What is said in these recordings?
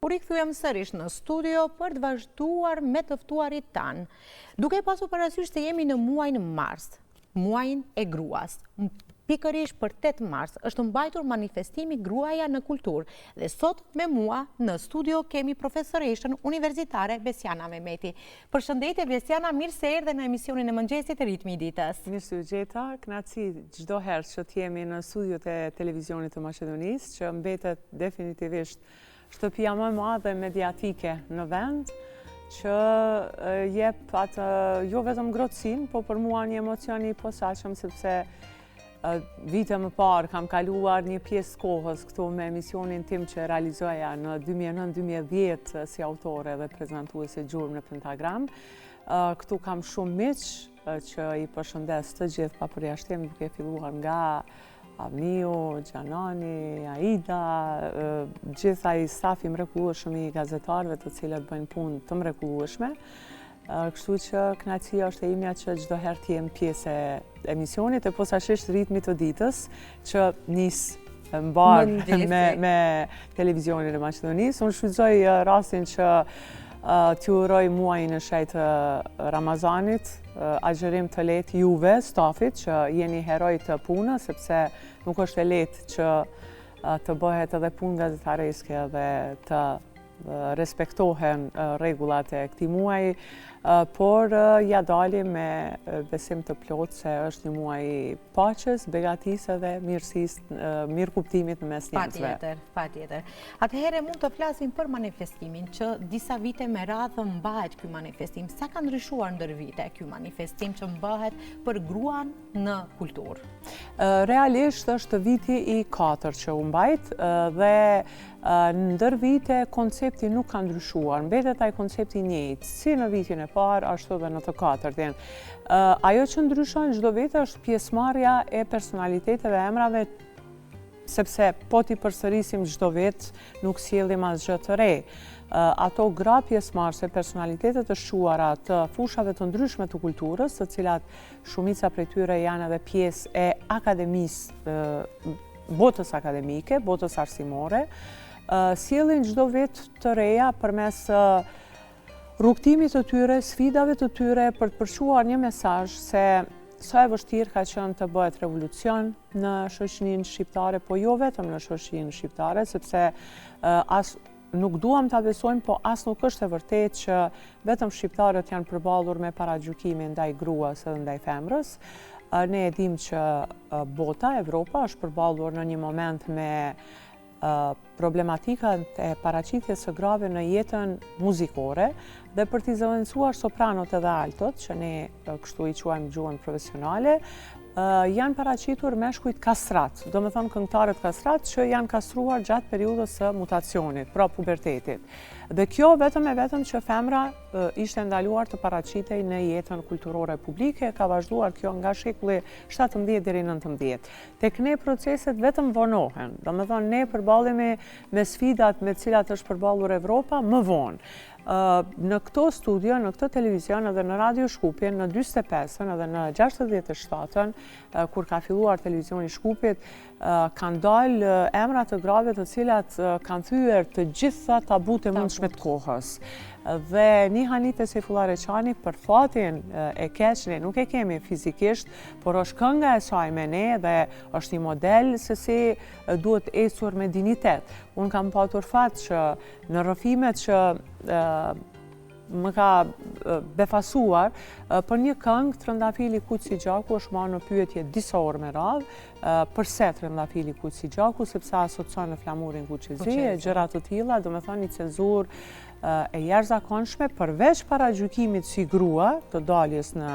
U rikthyem sërish në studio për të vazhduar me të ftuarit tanë. Duke pasur parasysh se jemi në muajin mars, muajin e gruas. Pikërisht për 8 mars është mbajtur manifestimi Gruaja në kulturë dhe sot me mua në studio kemi profesoreshën universitare Besiana Mehmeti. Përshëndetje Besiana, mirë se erdhe në emisionin e mëngjesit Ritmi i ditës. Mirë se ju gjeta, kënaqësi çdo herë që të jemi në studiot e televizionit të Maqedonisë, që mbetet definitivisht Shtëpia më e madhe mediatike në vend, që jep atë jo vetëm ngrohtësinë, po për mua një emocion i posaçëm, sepse vite më parë kam kaluar një pjesë kohës këtu me emisionin tim që realizoja në 2009-2010 si autore dhe prezantuese Gjurmë në Pentagram. Këtu kam shumë miq që i përshëndes të gjithë pa përjashtim duke filluar nga Avniu, Xhanani, Aida, gjithë ai staf i mrekullueshëm i gazetarëve të cilët bëjnë punë të mrekullueshme. Kështu që kënaqësia është e imja që çdo herë të jem pjesë e emisionit e posaçërisht ritmit të ditës që nis mbarë me, me televizionin e Maqedonisë. Unë shfrytëzoj rastin që t'ju uroj muajin e shenjtë të Ramazanit, agjërim të lehtë juve, stafit, që jeni heroj të punës, sepse nuk është e lehtë që të bëhet edhe punë gazetareske dhe të respektohen rregullat e këtij muaji, por ia dalim me besim të plotë se është një muaj i paqes, begatisë dhe mirësisë, mirëkuptimit në mes njerëzve. Patjetër, patjetër. Atëherë mund të flasim për manifestimin që disa vite me radhë mbahet ky manifestim. Sa ka ndryshuar ndër vite ky manifestim që mbahet për gruan në kulturë? Realisht është viti i katërt që u mbajt dhe ndër vite koncepti nuk ka ndryshuar. Mbetet ai koncepti i njëjtë, si në vitin e parë, ashtu dhe në të katërtin. Ajo që ndryshon çdo vit është pjesëmarrja e personaliteteve, emrave sepse po t'i përsërisim çdo vit, nuk sjellim asgjë të re. Ato gra pjesëmarrëse, personalitete të shquara të fushave të ndryshme të kulturës, të cilat shumica prej tyre janë edhe pjesë e akademisë, botës akademike, botës arsimore, sjellin çdo vit të reja përmes rrugëtimit të tyre, sfidave të tyre për të përçuar një mesazh se sa e vështirë ka qenë të bëhet revolucion në shoqërinë shqiptare, po jo vetëm në shoqërinë shqiptare, sepse as nuk duam ta besojmë, po as nuk është e vërtetë që vetëm shqiptarët janë përballur me paragjykimin ndaj gruas edhe ndaj femrës. Ne e dimë që bota, Evropa, është përballur në një moment me problematikat e paraqitjes së grave në jetën muzikore dhe për t'i zëvendësuar sopranot edhe altot, që ne kështu i quajmë gjuhën profesionale, janë paraqitur meshkujt kastrat, domethënë këngëtarët kastrat që janë kastruar gjatë periudhës së mutacionit, pra pubertetit. Dhe kjo vetëm e vetëm që femra ishte ndaluar të paraqitej në jetën kulturore publike, ka vazhduar kjo nga shekulli 17 deri 19. Tek ne proceset vetëm vonohen, domethënë ne përballemi me sfidat me të cilat është përballur Evropa më vonë. Në këto studio, në këtë televizion edhe në Radio Shkupin, në 45-ën edhe në 67-ën, kur ka filluar televizioni i Shkupit, kanë dalë emra të grave të cilat kanë thyer të gjitha tabutë e mundshme të kohës. Dhe një Hanife Sejfulla Reçani për fatin e keq ne nuk e kemi fizikisht, Por është kënga e saj me ne dhe është një model se si duhet ecur me dinjitet. Unë kam patur fat që në rrëfimet që më ka befasuar, për një këngë, Trëndafili kuq si gjaku është marrë në pyetje disa orë me radhë, përse Trëndafili kuq si gjaku, sepse asocon në flamurin kuq e zi, e gjëra të tilla, domethënë një cenzurë e jashtëzakonshme, përveç paragjykimit si grua të daljes në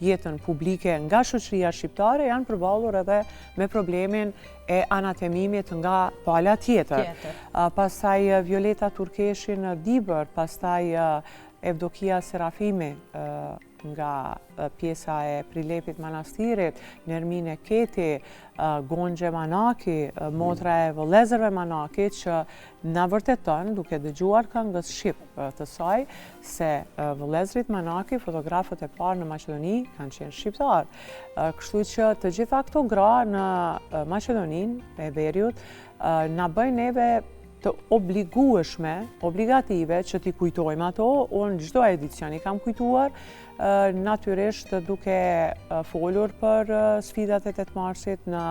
jetën publike nga shoqëria shqiptare janë përballur edhe me problemin e anatemimit nga pala tjetër. Pastaj Violeta Turkeshi në Dibër, pastaj Evdokia Serafimi nga pjesa e Prilepit Manastirit, Nermine Keti, Gonxhe Manaki, motra e vëllezërve Manaki, që na vërteton, duke dëgjuar këngët shqip të saj, se vëllezërit Manaki, fotografët e parë në Maqedoni, kanë qenë shqiptarë. Kështu që të gjitha këto gra në Maqedoninë e Veriut, na bëjnë neve të obligueshme, obligative që t'i kujtojmë ato, unë çdo edicion i kam kujtuar, natyrisht duke folur për sfidat e 8 marsit në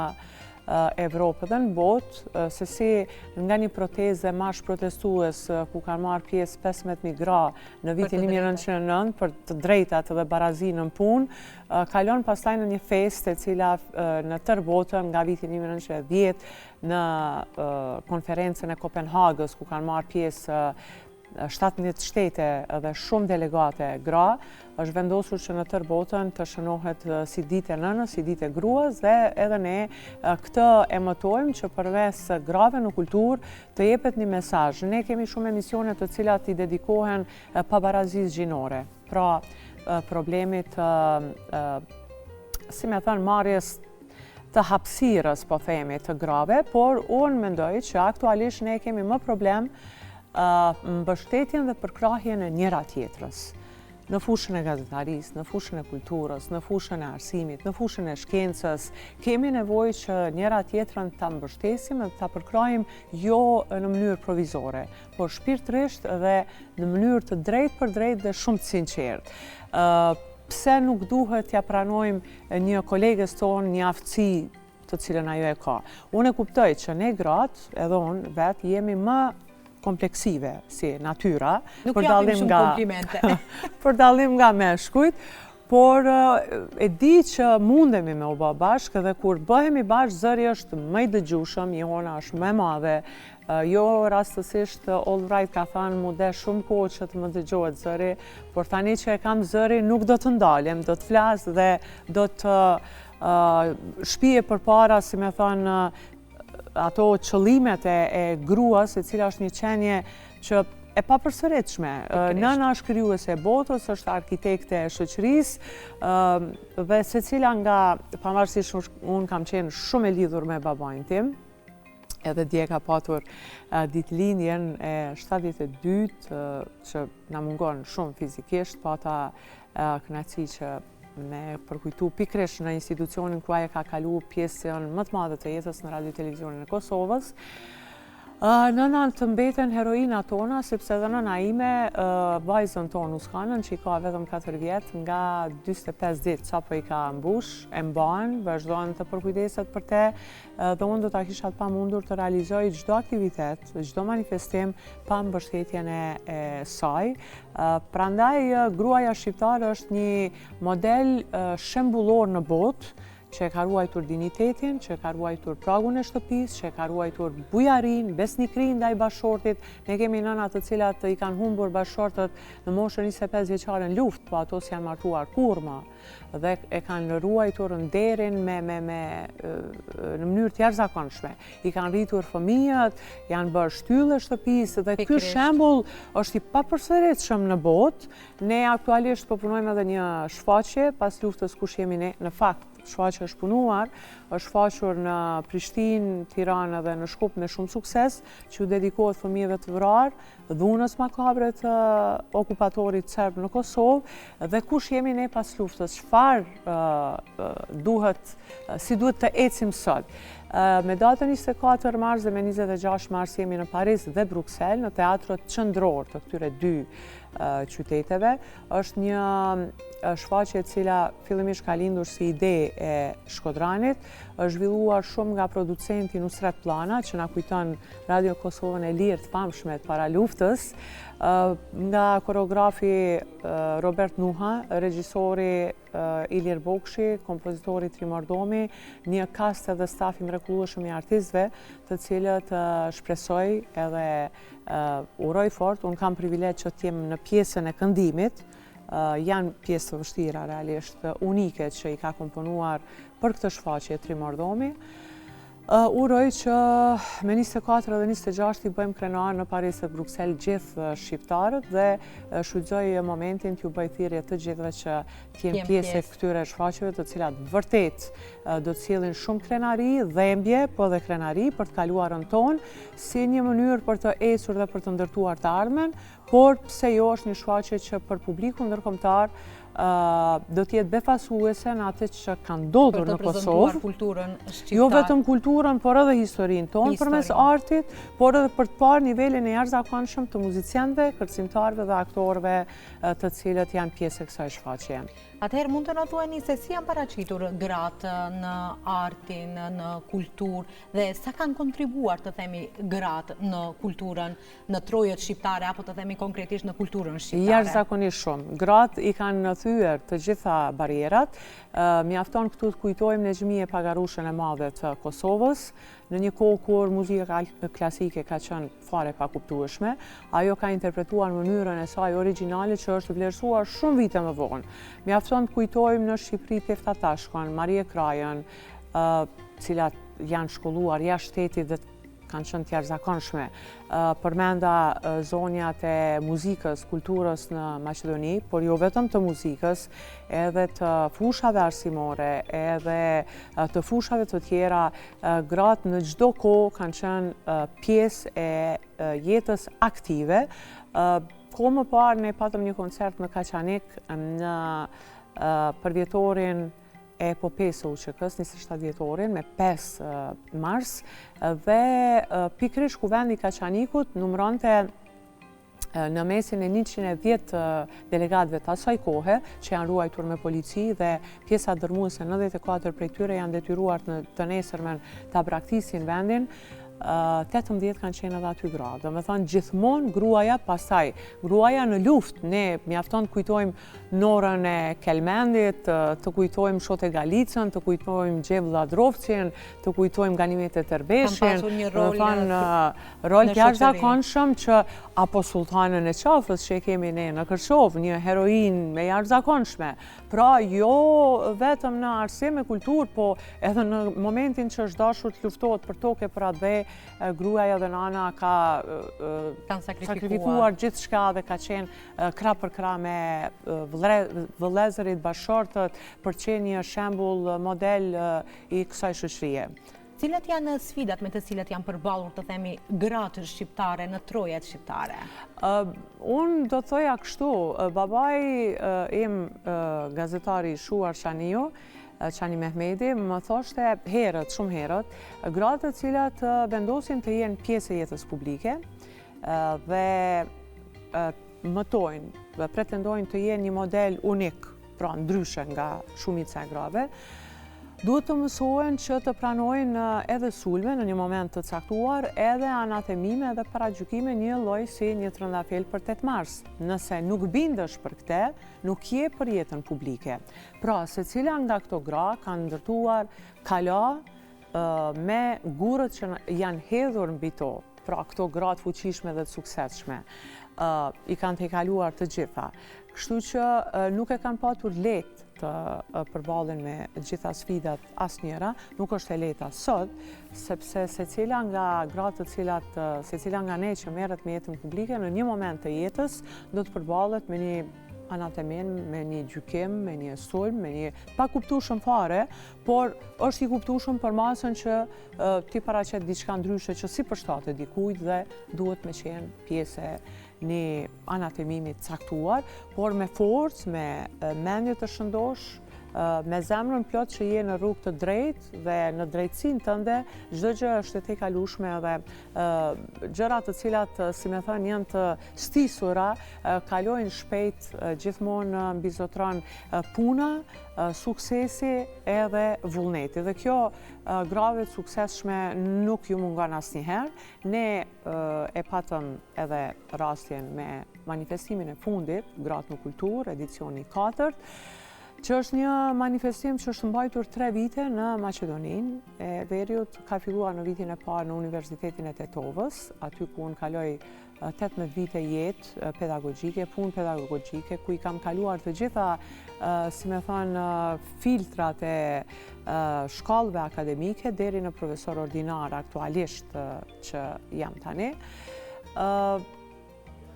Evropë dhe në botë, se si nga një protestë dhe marsh protestues ku kanë marrë pjesë 15.000 gra në vitin 1909 për të drejtat dhe barazinë në punë, kalon pastaj në një festë e cila në tërë botën nga viti 1910 në konferencën e Kopenhagës ku kanë marrë pjesë 17 shtete dhe shumë delegate gra, është vendosur që në tërë botën të shënohet si ditë e nënës, si ditë e gruas dhe edhe ne këtë e mëtojmë që përmes grave në kulturë të jepet një mesazh. Ne kemi shumë emisione të cilat i dedikohen pabarazisë gjinore, pra problemit, si me thënë, marrjes të hapësirës, po themi, të grave, por unë mendoj që aktualisht ne kemi më problem mbështetjen dhe përkrahjen e njëra tjetrës në fushën e gazetarisë, në fushën e kulturës, në fushën e arsimit, në fushën e shkencës, kemi nevojë që njëra tjetrën ta mbështesim dhe ta përkrahim jo në mënyrë provizore, por shpirtërisht dhe në mënyrë të drejtpërdrejtë dhe shumë të sinqertë. Pse nuk duhet t'ia pranojmë një koleges tonë një aftësi të cilën ajo e ka. Unë e kuptoj që ne gratë, edhe unë vetë, jemi më kompleksive si natyra, për dallim nga komplimente. për dallim nga meshkujt, por e di që mundemi me u bë bashkë dhe kur bëhemi bashkë zëri është më i dëgjueshëm, jehona është më e madhe. Jo rastësisht Albright ka thënë m'u desh shumë kohë që të më dëgjohet zëri, por tani që e kam zërin nuk do të ndalem, do të flas dhe do të shpie përpara, si me thënë, ato qëllimet e, e gruas, e cila është një qenie që e papërsëritshme. Nëna është krijuese e botës, është arkitekte e shoqërisë, dhe secila nga, pavarësisht unë kam qenë shumë e lidhur me babain tim, edhe dje ka patur ditëlindjen e 72 që na mungon shumë fizikisht, pata kënaqësi që me përkujtu pikërisht në institucionin ku ai e ka kalu pjesën më të madhe të jetës në Radio Televizionin e Kosovës. Nënat të mbeten heroina tona, sepse edhe nëna ime, vajzën tonë Uskanën, që i ka vetëm 4 vjet, nga 45 ditë, sapo i ka mbush, e mban, vazhdon të përkujdeset për te, dhe unë do ta kisha të pamundur të realizoj çdo aktivitet, çdo manifestim pa mbështetjen e, e saj. Prandaj gruaja shqiptare është një model shembullor në botë që e ka ruajtur dinjitetin, që e ka ruajtur pragun e shtëpisë, që e ka ruajtur bujarinë, besnikërinë ndaj bashkëshortit. Ne kemi nëna të cilat i kanë humbur bashkëshortët në moshën 25 vjeçare në luftë, po ato s'janë martuar kurrë më. dhe e kanë ruajtur nderin me, me, me, në mënyrë të jashtëzakonshme. I kanë rritur fëmijët, janë bërë shtyllë e shtëpisë dhe ky shembull është i papërsëritshëm në botë. Ne aktualisht po punojmë edhe një shfaqje pas luftës kush jemi ne, në fakt shfaqja është punuar, është shfaqur në Prishtinë, Tiranë dhe në Shkup me shumë sukses, që u dedikohet fëmijëve të vrarë, dhunës makabre të okupatorit serb në Kosovë dhe kush jemi ne pas luftës, çfarë duhet, si duhet të ecim sot. Me datën 24 mars dhe me 26 mars jemi në Paris dhe Bruksel, në teatrot qendror të këtyre dy qyteteve. Është një shfaqje e cila fillimisht ka lindur si ide e Shkodranit, është zhvilluar shumë nga producenti Nusret Pllana, që na kujton Radio Kosovën e lirë të famshme të paraluftës, nga koreografi Robert Nuha, regjisori Ilir Bokshi, kompozitori Trimor Domi, një kast edhe staf i mrekullueshëm i artistëve, të cilët shpresoj edhe uroj fort, unë kam privilegj që të jem në pjesën e këndimit, janë pjesë të vështira realisht unike që i ka komponuar për këtë shfaqje Trimor Domi. Uroj që me 24 dhe 26 t'i bëjmë krenar në Paris e Bruksel gjithë shqiptarët dhe shfrytëzoj momentin t'ju bëj thirrje të gjithëve që të jenë pjesë e këtyre shfaqjeve të cilat vërtet do të sjellin shumë krenari, dhembje, po dhe krenari për të kaluarën tonë, si një mënyrë për të ecur dhe për të ndërtuar të ardhmen, por pse jo është një shfaqje që për publikun ndërkombëtar Do të jetë befasuese në atë që ka ndodhur në Kosovë. Për të prezentuar kulturën shqiptare. Jo vetëm kulturën, por edhe historinë tonë përmes artit, por edhe për të parë nivelin e jashtëzakonshëm të muzicientëve, kërcimtarëve dhe aktorëve të cilët janë pjesë e kësaj shfaqjeje. Atëherë mund të na thuani se si janë paraqitur gratë në artin, në kulturë dhe sa kanë kontribuar të themi gratë në kulturën në trojet shqiptare apo të themi konkretisht në kulturën shqiptare? Jashtëzakonisht shumë. Gratë i kanë thyer të gjitha barrierat. Mjafton këtu të kujtojmë Nexhmije Pagarushën e madhe të Kosovës, në një kohë kur muzika klasike ka qenë fare e pakuptueshme, ajo ka interpretuar mënyrën e saj origjinale që është vlerësuar shumë vite më vonë. Mjafton të kujtojmë në Shqipëri Tefta Tashkon, Marie Krajën, të cilat janë shkolluar jashtë shtetit dhe kanë qenë të jashtëzakonshme. Përmenda zonjat e muzikës, kulturës në Maqedoni, por jo vetëm të muzikës, edhe të fushave arsimore, edhe të fushave të tjera, gratë në çdo kohë kanë qenë pjesë e jetës aktive. Kohë më parë ne patëm një koncert në Kaçanik në përvjetorin e epopesë së UÇK-së, 27 vjetorin, me 5 mars, dhe pikërisht kuvendi i Kaçanikut numëronte në mesin e 110 delegatëve të asaj kohe, që janë ruajtur me polici dhe pjesa dërmuese 94 prej tyre janë detyruar në të nesërmen ta braktisin vendin, 18 kanë qenë edhe aty gra. Domethënë, gjithmonë gruaja pastaj, gruaja në luftë, ne mjafton të kujtojmë Norën e Kelmendit, të kujtojmë Shote Galicën, të kujtojmë Xhevë Lladrovcin, të kujtojmë Ganimete Tërbeshin. Kanë pasur një rol në rol të jashtëzakonshëm që apo Sulltanën e Qafës që e kemi ne në Kërçovë, një heroinë e jashtëzakonshme. Pra, jo vetëm në arsim e kulturë, po edhe në momentin që është dashur të luftohet për tokë e për atdhe, gruaja dhe nana ka sakrifikuar gjithçka dhe ka qenë krah për krah me vëllezërit, bashkëshortët, për të qenë një shembull model i kësaj shoqërie. Cilat janë sfidat me të cilat janë përballur, të themi, gratë shqiptare në trojet shqiptare? Unë do të thoja kështu, babai im, gazetari i shquar Qaniu, Qani Mehmedi, më thoshte herët, shumë herët, gratë të cilat vendosin të jenë pjesë e jetës publike, dhe mëtojnë dhe pretendojnë të jenë një model unik, pra ndryshe nga shumica e grave, duhet të mësohen që të pranojnë edhe sulme në një moment të caktuar, edhe anatemime edhe paragjykime një lloj si një trëndafil për 8 mars. Nëse nuk bindesh për këte, nuk je për jetën publike. Pra, secila nga këto gra kanë ndërtuar kala me gurët që janë hedhur mbi to, pra këto gra të fuqishme dhe të suksesshme, i kanë tejkaluar të gjitha. Kështu që nuk e kanë patur lehtë të përballen me gjitha sfidat asnjëra, nuk është e lehta sot, sepse secila nga gratë të cilat, secila nga ne që merret me jetën publike, në një moment të jetës, do të përballet me një anatemim, me një gjykim, me një sulm, me një pakuptueshëm fare, por është i kuptueshëm për masën që ti paraqet diçka ndryshe që s'i përshtatet dikujt dhe duhet me qenë pjesë e një anatemimi të caktuar, por me forcë, me mendje të shëndoshë, me zemrën plot që je në rrugë të drejtë dhe në drejtësinë tënde, çdo gjë është e tejkalueshme edhe gjëra të cilat, si me thënë, janë të stisura, kalojnë shpejt, gjithmonë mbizotëron puna, suksesi edhe vullneti. Dhe kjo grave të suksesshme nuk ju mungon asnjëherë. Ne e patëm edhe rastin me manifestimin e fundit, Gratë në Kulturë, edicioni i katërt, që është një manifestim që është mbajtur tre vite në Maqedoninë e Veriut, ka filluar në vitin e parë në Universitetin e Tetovës, aty ku unë kaloj 18 vite jetë pedagogjike, punë pedagogjike, ku i kam kaluar të gjitha, si me thënë, filtrat e shkallëve akademike, deri në profesor ordinar aktualisht që jam tani.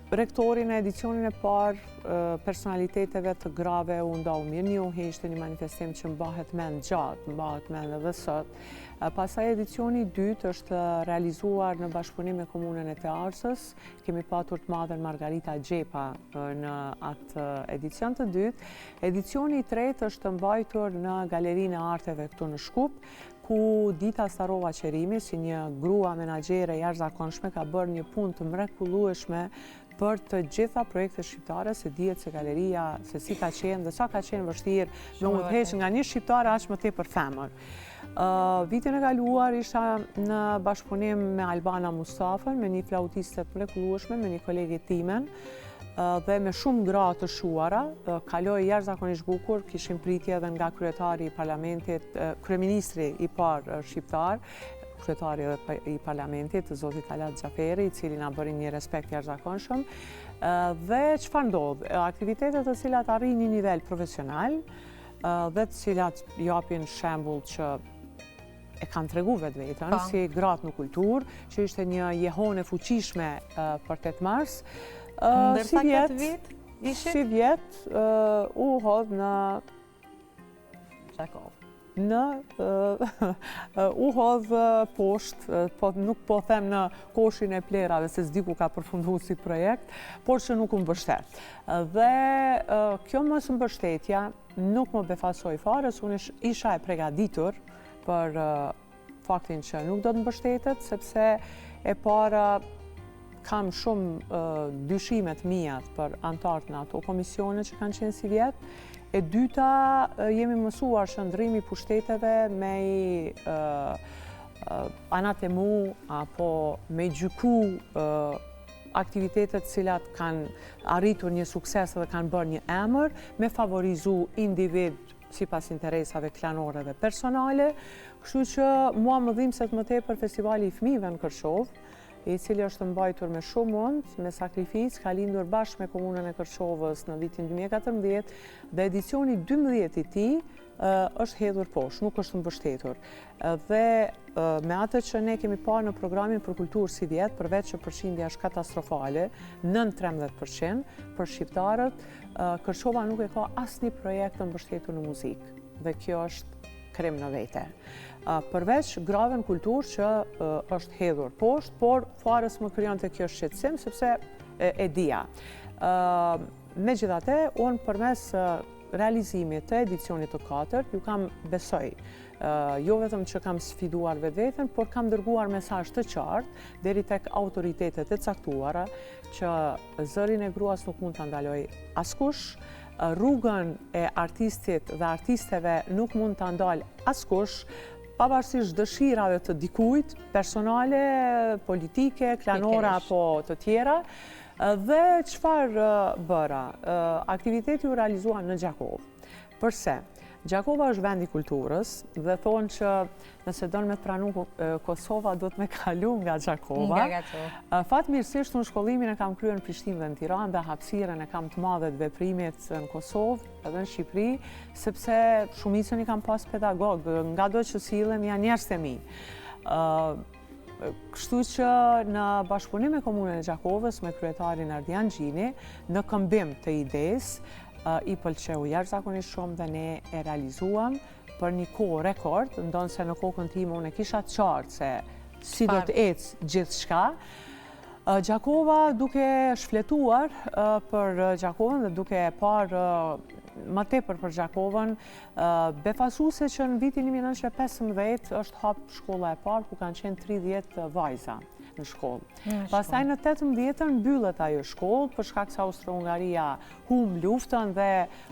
Rektori në edicionin e parë personaliteteve të grave u ndau mirënjohje, ishte një manifestim që mbahet mend gjatë, mbahet mend edhe sot. Pastaj edicioni i dytë është realizuar në bashkëpunim me komunën e Tearcës, kemi patur të madhen Margarita Xhepa në atë edicion të dytë. Edicioni i tretë është mbajtur në Galerinë e Arteve këtu në Shkup, ku Dita Starova Qerimi, si një grua menaxhere e jashtëzakonshme, ka bërë një punë të mrekullueshme për të gjitha projektet shqiptare, se dihet se galeria, se si ka qenë dhe sa ka qenë vështirë me udhëheq nga një shqiptare aq më tepër femër. Vitin e kaluar isha në bashkëpunim me Albana Mustafën, me një flautiste të mrekullueshme, me një kolege timen, dhe me shumë gra të shquara, kaloi jashtëzakonisht bukur, kishim pritje edhe nga kryetari i parlamentit, kryeministri i parë shqiptar, kryetari edhe i parlamentit, zoti Talat Xhaferi, i cili na bëri një respekt jashtëzakonshëm. Dhe çfarë ndodh? Aktivitetet të cilat arrijnë një nivel profesional dhe të cilat japin shembull që e kanë tregu vetveten, po. si gratë në kulturë, që ishte një jehonë e fuqishme për 8 mars. Ndërsa këtë vit, ishit? Sivjet, u hodh në... Gjakovë. Në, u hodh poshtë, po nuk po them në koshin e plehrave, se s'di ku ka përfundu si projekt, por që nuk u mbështet. Dhe kjo mosmbështetja nuk më befasoi fare, se unë isha e pregaditur për faktin që nuk do të mbështetet, sepse e para kam shumë dyshime të mijat për anëtarët në ato komisione që kanë qenë sivjet. E dyta, jemi mësuar që ndërrimi i pushteteve me i anatemu apo me gjyku aktivitetet të cilat kanë arritur një sukses dhe kanë bërë një emër, me favorizu individ sipas interesave klanore dhe personale, kështu që mua më dhimbset më tepër festivali i fëmijëve në Kërçovë, i cili është mbajtur me shumë mund, me sakrificë, ka lindur bashkë me komunën e Kërçovës në vitin 2014 dhe edicioni 12 i tij është hedhur poshtë, nuk është mbështetur. Dhe me atë që ne kemi parë në programin për kulturë sivjet, përveç që përqindja është katastrofale, nën 13%, për shqiptarët, Kërçova nuk e ka asnjë projekt të mbështetur në muzikë. Dhe kjo është krim në vete. Përveç grave në kulturë që është hedhur poshtë, por fare s'më krijonte kjo shqetësim, sepse e dija. Megjithatë, unë përmes realizimit të edicionit të katërt, ju kam besoj, jo vetëm që kam sfiduar vetveten, por kam dërguar mesazh të qartë deri tek autoritetet e caktuara që zërin e gruas nuk mund ta ndalojë askush, rrugën e artistit dhe artisteve nuk mund ta ndalë askush, pavarësisht dëshirave të dikujt, personale, politike, klanore apo të tjera. Dhe çfarë bëra? Aktiviteti u realizua në Gjakovë. Përse? Gjakova është vend i kulturës dhe thonë që nëse don me të pranu Kosova, duhet me kalu nga Gjakova. Nga Gjakova. Fatmirësisht, unë shkollimin e kam kryer në Prishtinë dhe në Tiranë dhe hapësirën e kam të madhe të veprimit në Kosovë edhe në Shqipëri, sepse shumicën i kam pas pedagog, ngado që sillem janë njerëz të mi. Kështu që në bashkëpunim me Komunën e Gjakovës, me kryetarin Ardian Gjini, në këmbim të idesë, i pëlqeu jashtëzakonisht shumë dhe ne e realizuam për një kohë rekord, ndonëse në kokën time unë e kisha qartë se si do të ecë gjithçka. Gjakova duke shfletuar për Gjakovën dhe duke parë më tepër për Gjakovën, befasuese që në vitin 1915 është hap shkolla e parë ku kanë qenë 30 vajza në shkollë. Pastaj në 18-ën mbyllet ajo shkollë për shkak se Austro-Hungaria humb luftën dhe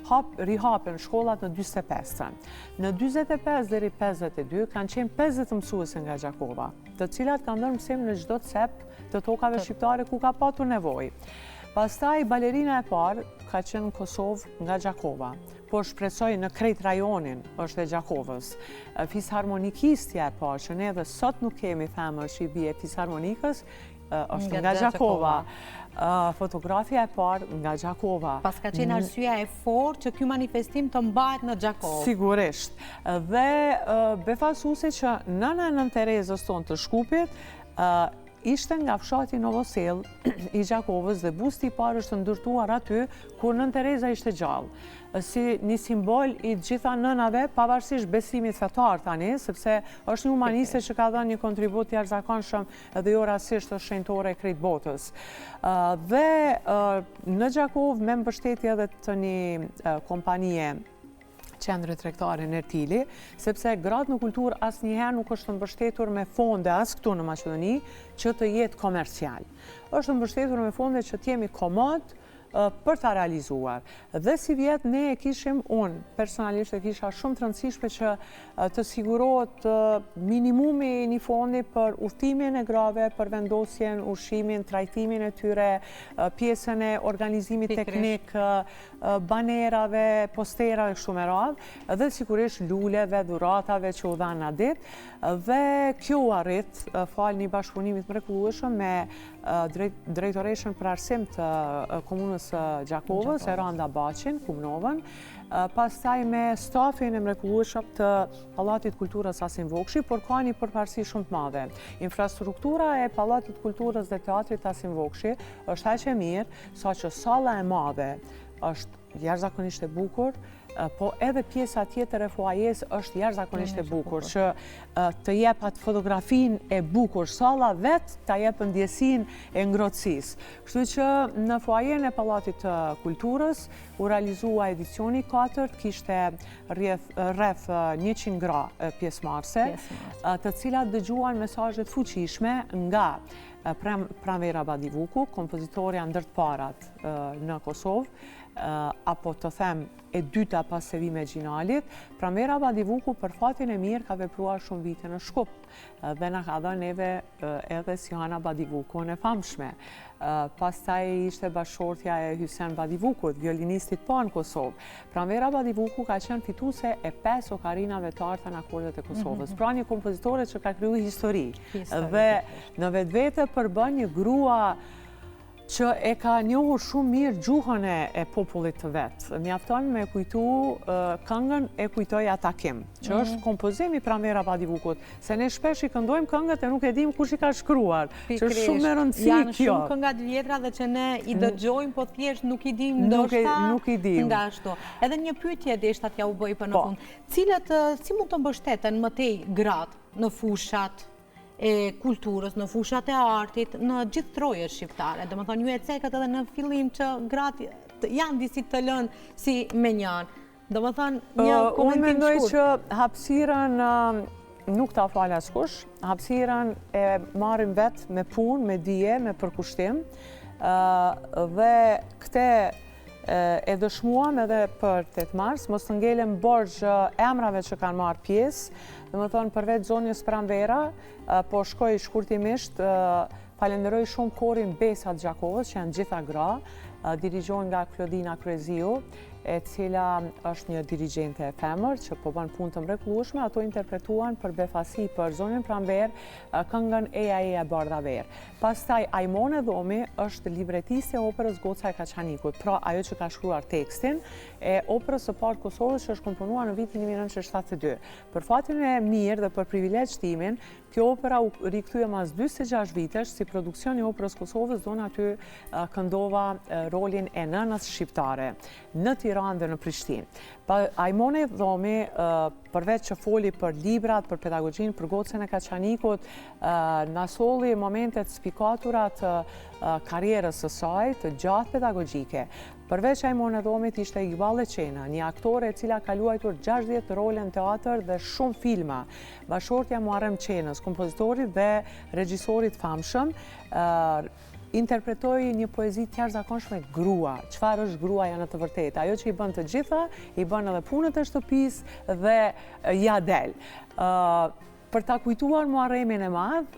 hap, rihapen shkollat në 45-ën. Në 45 deri 52 kanë qenë 50 mësuese nga Gjakova, të cilat kanë dhënë mësim në çdo cep të tokave shqiptare ku ka patur nevojë. Pastaj balerina e parë ka qenë në Kosovë nga Gjakova, por shpresoj në krejt rajonin është e Gjakovës. Fisharmonikistja e parë që ne edhe sot nuk kemi femër që i bie fisharmonikës, është nga Gjakova. Fotografja e parë nga Gjakova. Paska qenë arsyeja e fortë që ky manifestim të mbahet në Gjakovë. Sigurisht. Dhe befasuese që nëna e Nënë Terezës tonë të Shkupit, Ishte nga fshati Novosellë i Gjakovës dhe busti i parë është ndërtuar aty kur Nënë Tereza ishte gjallë. Si një simbol i gjitha nënave, pavarësisht besimit fetar tani, sepse është një humaniste që ka dhënë një kontribut të jashtëzakonshëm edhe jo rastësisht është shenjtore e krejt botës. Dhe në Gjakovë me mbështetje edhe të një kompanie qendre tregtare Nertili, sepse gratë në kulturë asnjëherë nuk është mbështetur me fonde as këtu në Maqedoni që të jetë komercial. Është mbështetur me fonde që të jemi komod për ta realizuar. Dhe sivjet ne e kishim, unë personalisht e kisha shumë të rëndësishme që të sigurohet minimumi i një fondi për udhëtimin e grave, për vendosjen, ushqimin, trajtimin e tyre, pjesën e organizimit teknik, banerave, posterave, kështu me radhë, dhe sigurisht luleve, dhuratave që u dhanë atë ditë, dhe kjo u arrit, falë një bashkëpunimit të mrekullueshëm me drejtoreshën për arsim të komunës së Gjakovës, Eranda Baçin, Kumnovën, pastaj me stafin e mrekullueshëm të Pallatit të Kulturës Asim Vokshi, por ka një përparësi shumë të madhe. Infrastruktura e Pallatit të Kulturës dhe Teatrit Asim Vokshi është aq e mirë, saqë salla e madhe është jashtëzakonisht e bukur, po edhe pjesa tjetër e foajesë është jashtëzakonisht e bukur, që të jep atë fotografinë e bukur, salla vetë ta jep ndjesinë e ngrohtësisë. Kështu që në foajenë e Pallatit të Kulturës u realizua edicioni i katërt, kishte rreth 100 gra pjesëmarrëse, të cilat dëgjuan mesazhe të fuqishme nga Pranvera Badivuku, kompozitorja ndër të parat në Kosovë, apo të them e dyta pas Sevime Gjinalit, Pranvera Badivuku për fatin e mirë ka vepruar shumë vite në Shkup dhe na ka dhënë neve edhe Sihana Badivukun e famshme. Pastaj ishte bashkëshortja e Hysen Badivukut, violinistit të parë në Kosovë. Pranvera Badivuku ka qenë fituese e 5 okarinave të arta në akordet e Kosovës. Mhm. Pra një kompozitore që ka kriju histori. Dhe në vetvete përbën një grua që e ka njohur shumë mirë gjuhën e popullit të vet. Mjafton me kujtu këngën e kujtoj atë takim, që mhm. është kompozim i Pranvera Badivukut, se ne shpesh i këndojmë këngët e nuk e dimë kush i ka shkruar, që është shumë me rëndësi kjo. Janë shumë këngë të vjetra dhe që ne i mm. dëgjojmë, po thjesht nuk i dimë ndoshta nuk i dimë. Nga ashtu. Edhe një pyetje deshta t'jua bëj për në po. fund. Cilët, si mund të mbështeten më tej gratë në fushat e kulturës, në fushat e artit, në gjithë trojet shqiptare. Domethënë, ju e cekët edhe në fillim që gratë janë disi të lënë si mënjanë. Domethënë, një komentim shkurt. Unë mendoj që hapësirën nuk ta fal askush, hapësirën e marrim vetë me punë, me dije, me përkushtim, dhe këte e dëshmuam edhe për 8 mars, mos të ngelem borxh emrave që kanë marrë pjesë, domethënë përveç zonjës Pranvera, po shkoj shkurtimisht, falenderoj shumë korin Besa të Gjakovës, që janë gjitha gra, dirigjohen nga Klodina Kryeziu, e cila është një dirigjente e femër që po bën punë të mrekullueshme, ato interpretuan për befasi për zonjën Pranverë këngën Eja Eja e Bardha Verë. Pastaj Ajmone Dhomi është libretiste e operës Goca e Kaçanikut, pra ajo që ka shkruar tekstin e operës së parë të Kosovës që është komponuar në vitin 1972. Për fatin e mirë dhe për privilegj timin, kjo opera u rikthye mas 46 vitesh si produksion i Operës Kosovës dhe unë aty këndova rolin e nënës shqiptare në Tiranë dhe në Prishtinë. Pa Ajmone Dhomi përveç që foli për librat, për pedagogjinë, për gocën e Kaçanikut, na solli momente të spikatura të karrierës së saj, të gjatë pedagogjike. Përveç Ajmone Dhomit ishte Igballe Qena, një aktore e cila ka luajtur 60 role në teatër dhe shumë filma. Bashkëshortja e Muharrem Qenës, kompozitorit dhe regjisorit të famshëm, interpretoi një poezi të jashtëzakonshme grua. Çfarë është gruaja në të vërtetë? Ajo që i bën të gjitha, i bën edhe punët e shtëpisë dhe ia del. Për ta kujtuar Muharremin e madh,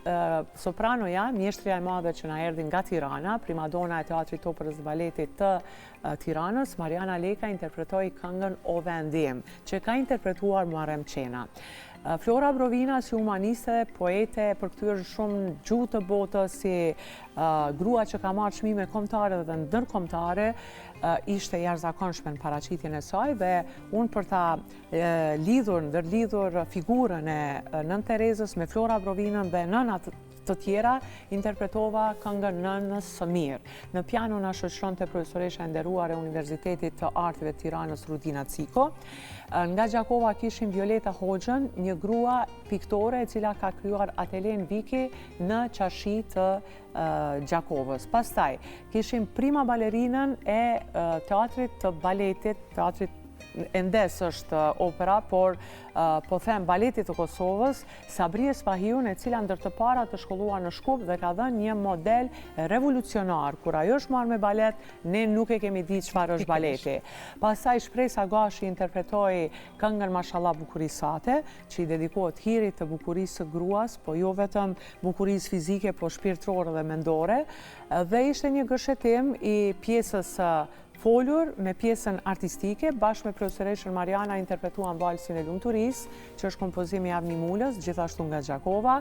sopranoja, mjeshtrja e madhe që na erdhi nga Tirana, primadona e Teatrit të Operës dhe Baletit të Tiranës, Mariana Leka interpretoi këngën O vendi im, që ka interpretuar Muharrem Qena. Flora Brovina si humaniste, poete, e përkthyer në shumë gjuhë të botës, si grua që ka marrë çmime kombëtare dhe ndërkombëtare, ishte e jashtëzakonshme në paraqitjen e saj dhe unë për ta lidhur, ndërlidhur figurën e Nënë Terezës me Flora Brovinën dhe nënat. të tjera, interpretova këngën Nënës së Mirë. Në piano na shoqëronte profesoresha e nderuar e Universitetit të Arteve të Tiranës, Rudina Ciko. Nga Gjakova kishim Violeta Hoxhën, një grua piktore e cila ka krijuar atelenë Viki në çarshi të Gjakovës. Pastaj, kishim prima balerinën e teatrit të baletit, teatrit ende s'është opera, por po them baletit të Kosovës, Sabrije Spahiun, e cila ndër të parat është shkolluar në Shkup dhe ka dhënë një model revolucionar. Kur ajo është marrë me balet, ne nuk e kemi di çfarë është baleti. Pastaj Shpresa Gashi interpretoi këngën Mashallah Bukuri Sate, që i dedikohet hirit të bukurisë së gruas, po jo vetëm bukurisë fizike, po shpirtërore dhe mendore, dhe ishte një gërshetim i pjesës së folur me pjesën artistike, bashkë me profesoreshën Mariana interpretuam Valsin e Lumturisë, që është kompozim i Avni Mulës, gjithashtu nga Gjakova,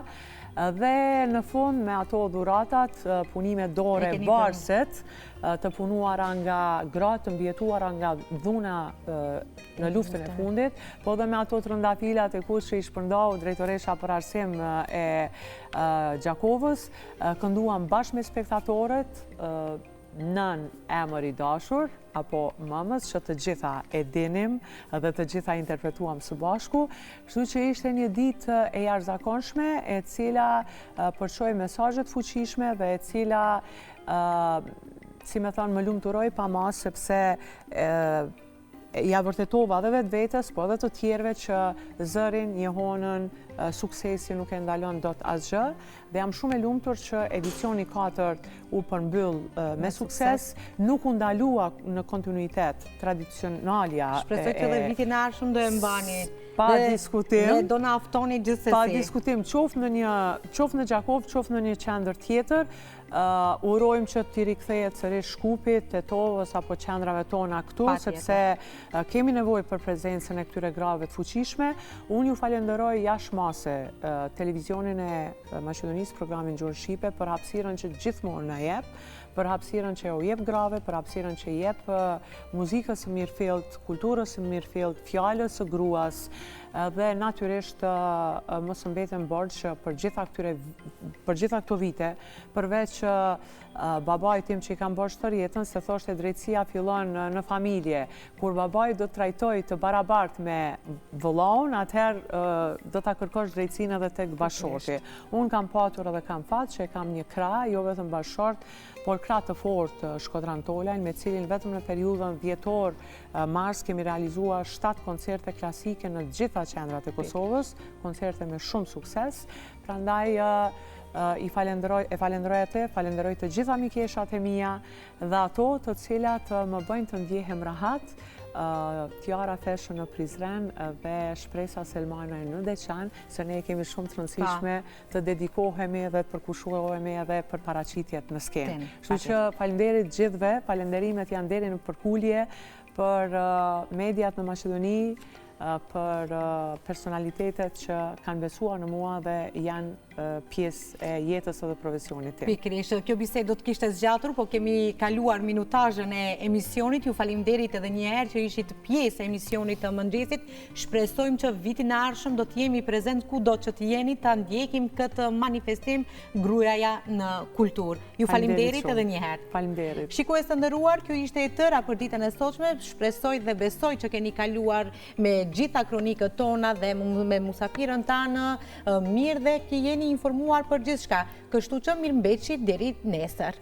dhe në fund me ato dhuratat, punime dore, varëset, të punuara nga gratë të mbijetuara nga dhuna në luftën e fundit, po dhe me ato trëndafilat e kuq që i shpërndau drejtoresha për arsim e Gjakovës, kënduam bashkë me spektatorët, Nënë emër i dashur, apo mëmës që të gjitha e dinim dhe të gjitha interpretuam së bashku, kështu që ishte një ditë e jashtëzakonshme e cila përçoi mesazhe të fuqishme dhe e cila si me thënë më lumturoi pa masë sepse ia vërtetova dhe vetvetes, po edhe të tjerëve që zërin, jehonën, suksesin nuk e ndalon dot asgjë dhe jam shumë e lumtur që edicioni i katërt u përmbyll me sukses, nuk u ndalua në kontinuitet tradicionalja. Shpresoj që edhe vitin e ardhshëm do e mbani. Pa diskutim. Dhe do na ftoni gjithsesi. Pa diskutim, qoftë në një, qoftë në Gjakovë, qoftë në një qendër tjetër, Urojmë që t'i rikthehet sërish Shkupit, Tetovës apo qendrave tona këtu, sepse kemi nevojë për prezencën e këtyre grave të fuqishme. Unë ju falenderoj jashtë mase televizionin e Maqedonisë, programin Gjuhën Shqipe, për hapësirën që gjithmonë na jep, për hapësirën që u jep grave, për hapësirën që jep muzikës së mirëfilltë, kulturës së mirëfilltë, fjalës së gruas, dhe natyrisht mos më mbetem borxh që për gjitha këtyre për gjitha këto vite, përveç babait tim që i kam borxh tërë jetën, se thoshte drejtësia fillon në familje. Kur babai do të trajtojë të barabartë me vëllaun, atëherë do ta kërkosh drejtësinë edhe tek bashkëshorti. Unë kam patur edhe kam fat që e kam një krah, jo vetëm bashkëshort, por krah të fortë Shkodran Tolajn, me cilin vetëm në periudhën dhjetor Mars kemi realizuar 7 koncerte klasike në të gjitha qendrat e Kosovës, koncerte me shumë sukses, prandaj i falenderoj, e falenderoj atë, falenderoj të gjitha mikeshat e mia dhe ato të cilat më bëjnë të ndjehem rahat, Tiara Fashion në Prizren dhe Shpresa Selmanaj në Deçan, se ne e kemi shumë të rëndësishme të dedikohemi dhe të përkushtohemi edhe për paraqitjet në skenë. Kështu që faleminderit gjithëve, falenderimet janë deri në përkulje për mediat në Maqedoni, për personalitetet që kanë besuar në mua dhe janë pjesë e jetës edhe profesionit tim. Pikërisht, kjo bisedë do të kishte zgjatur, po kemi kaluar minutazhën e emisionit. Ju faleminderit edhe një herë që ishit pjesë e emisionit të mëngjesit. Shpresojmë që vitin e ardhshëm do të jemi prezent kudo që të jeni ta ndjekim këtë manifestim gruaja në kulturë. Ju faleminderit edhe një herë. Faleminderit. Shikues të nderuar, kjo ishte e tëra për ditën e sotshme. Shpresoj dhe besoj që keni kaluar me gjitha kronikët tona dhe me musafirën tanë mirë dhe që jeni informuar për gjithçka. Kështu që mirëmbetshi deri nesër.